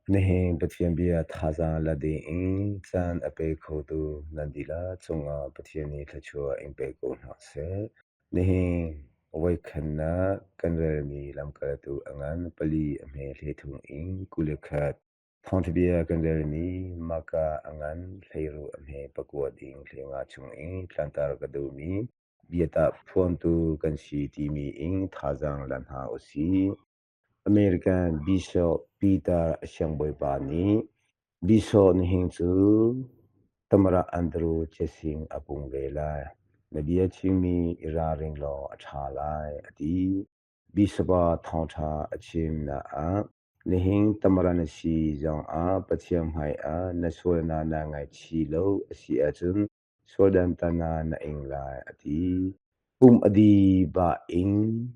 Nihin Pathian bia thazaang la dingin caan a pe khotu nan dihlak cungah Pathian nih thluachuah in pe ko hna seh. Nihin voikhatnak kan relmi lamkaltu a ngan pali a hme hlethum in 21 thawngṭha bia kan relmi Marka a ngan 16 a hme pakua ding 15 chungin tlantar ka duhmi biatah phuantu kan si timi in thazaang la hna usih. American Bishop Peter a siangbawipa nih Bishop nihin cu Tamara Andrew Chesing a pung ve lai. Na bia chimmi i ralring law a ṭha lai, a ti. Bishop ah thawngṭha a chimnak ah nihin Tamara na si zongah Pathian hmaiah na sualnak naa ngaichih lo a si ahcun sual dantatnak na ing lai, a ti. Pum a dih bah in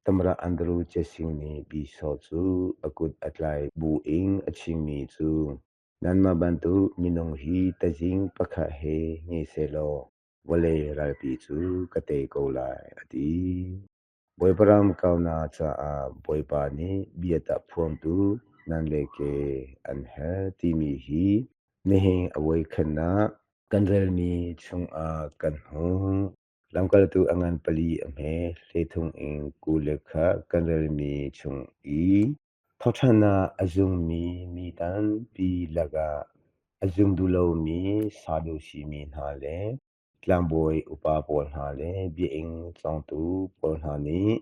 Tamara Andrew Chesing nih Bishop cu a kut a tlai buin a chimmi cu nanmah bantuk minung hi tazing pakhat he ngei sehlaw vawlei ralpi cu ka tei ko lai, a ti. Bawipa ram kaunak caah Bawipa nih biatak phuangtu nan le ke an herh timi hi nihin a voikhatnak kan relmi chungah kan hmuh. Lamkaltu a ngan pali a hme hlethum in 21 kan relmi chung i thawhṭhannak a zummi mi tampi lakah a zum duh lomi Sadusi mi hna le Tlangbawi upa pawl hna le biainn cawngtu pawl hna nih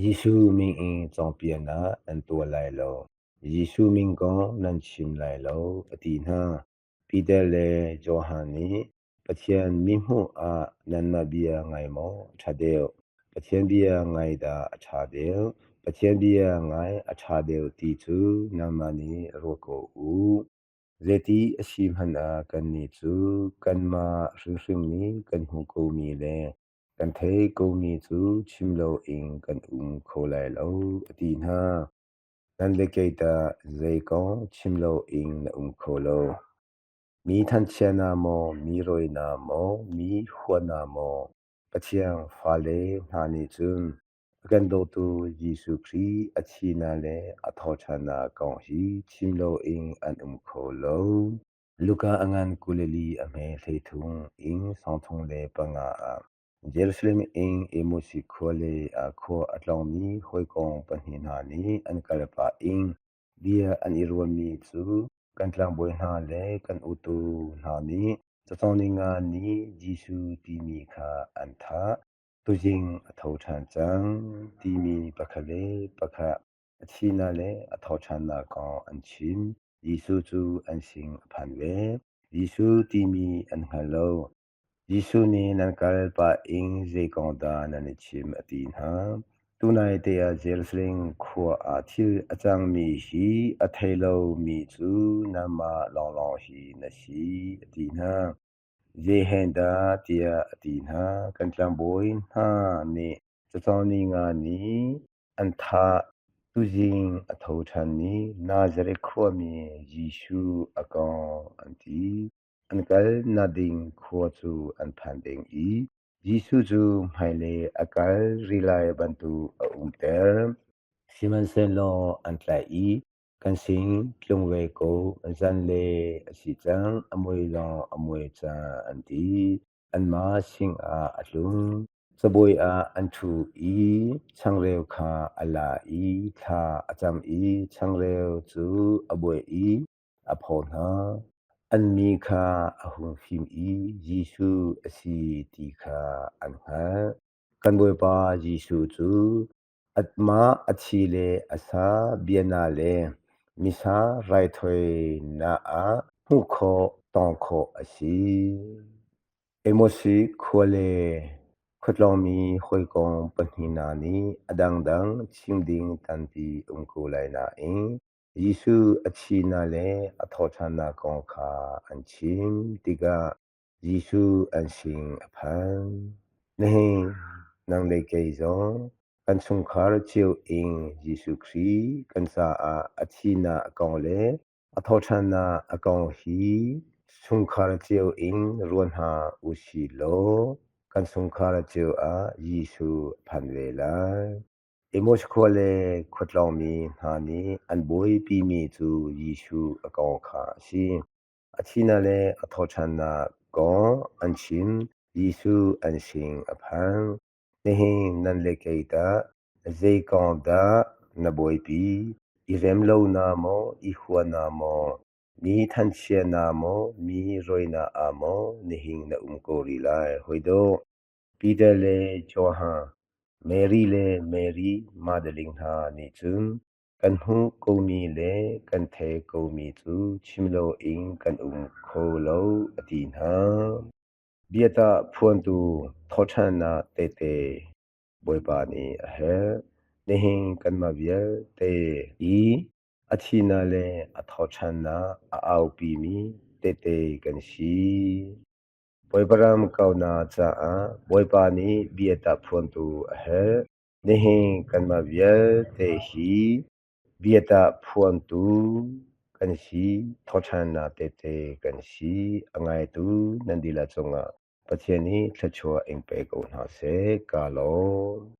Jesuh min in cawnpiaknak nan tuah lai lo, Jesuh min kong nan chim lai lo, a ti hna. Piter le Johan nih Pathian mithmuh ah nanmah bia ngai maw a ṭha deuh? Pathian bia ngai dah a ṭha deuh? Pathian bia ngai a ṭha deuh ti cu nangmah nih ruat ko u. Zeiti a si hmanh ah kannih cu kanmah hrimhrim nih kan hmuh komi le kan theih komi cu chim loin kan um kho lai lo, a ti hna. Nan le kei tah zei kong chim loin na um kho lo? Mi thanchiatnak maw, mi rawinak maw, mi huatnak maw, Pathian fale hna nih cun a kan dawtu Jesuh Khrih a thihnak le a thawhṭhannak kong hi chim loin an um kho lo. Luka a ngan 24 a hme 13 in 35 ah Jerusalem in Emmaus khua lei ah khua a tlawngmi hawikom pahnih hna nih an kal pah in bia an i ruahmi cu kan tlangbawi hna le kan utu hna nih cacawng ninga ni Jesuh timi kha an thah. Tuzing a tho ṭhan cang timi pakhat le pakhat a thihnak le a thawhṭhannak kong an chim. Jesuh cu an sin a phan ve. Jesuh timi an hngal lo. Jesuh nih nan kal pah in zei kong dah nan i chim a ti hna. Tunai te ah Jerusalem khua ah thil a cangmi hi a thei lomi cu nangmah lawnglawng hi na si a ti hna. Zei hen dah tiah a ti hna. Kan tlangbawi hna nih cacawng ninga ni an thah. Tuzing a tho ṭhanmi Nazareth khuami Jesuh a kong an ti. An kalnak ding khua cu an phan deng i Jesuh cu hmailei a kal rih lai bantuk a umter. Sihmanhsehlaw an tlaih i kan sin tlung ve ko, zanlei a si cang, a mui zong a mui cang an ti. Anmah sinah a tlung. Cabuai ah an ṭhu i changreu kha a la i thla a cam i changreu cu a buaih i a phaw hna. An mi kha a hung fim i Jesuh a si ti kha an hngalh. Kan Bawipa Jesuh cu amah a thi le a sa biana le misa raithawinak ah hmuh khawh, tawng khawh a si. Amos khua le khuatlawngmi hawikom pahnih hna nih a dangdang chim ding tampi um ko lai nain Jesuh a thihnak le a thawhṭhannak kong kha an chim tikah Jesuh an sin a phan. Nihin nang le kei zong kan chungkhar cio in Jesuh Khrih kan caah a thihnak kong le a thawhṭhannak a kong hi chungkhar cio in ruat hna usih law kan chungkhar cio ah Jesuh a phan ve lai. Emaus khua le khuatlawngmi hna nih an buaipimi cu Jesuh a kong kha a si. A thihnak le a thawhṭhannak kong an chim. Jesuh an sin a phan. Nihin nan le kei tah zei kong dah na buaipi? I rem lonak maw, i huatnak maw, mi thanchiatnak maw, mi rawinak ah maw nihin na um ko rih lai? Hawi dawh, Peter le Johan, Mary le Mary Magdalene hna nih cun kan hmuh komi le kan theih komi cu chim loin kan um kho lo a ti hna. Biatak phuantu thawhṭhannak tehte Bawipa nih a herh. Nihin kanmah vialte i a thihnak le a thawhṭhannak a aupimi tehte kan si. Bawipa ram kaunak caah Bawipa nih biatak phuantu a herh. Nihin kanmah vialte hi biatak phuantu kan si, thawhṭhannak tehte kan si. A ngaitu nan dihlak cungah Pathian nih thluachuah in pe ko hna seh. Kaa lawm.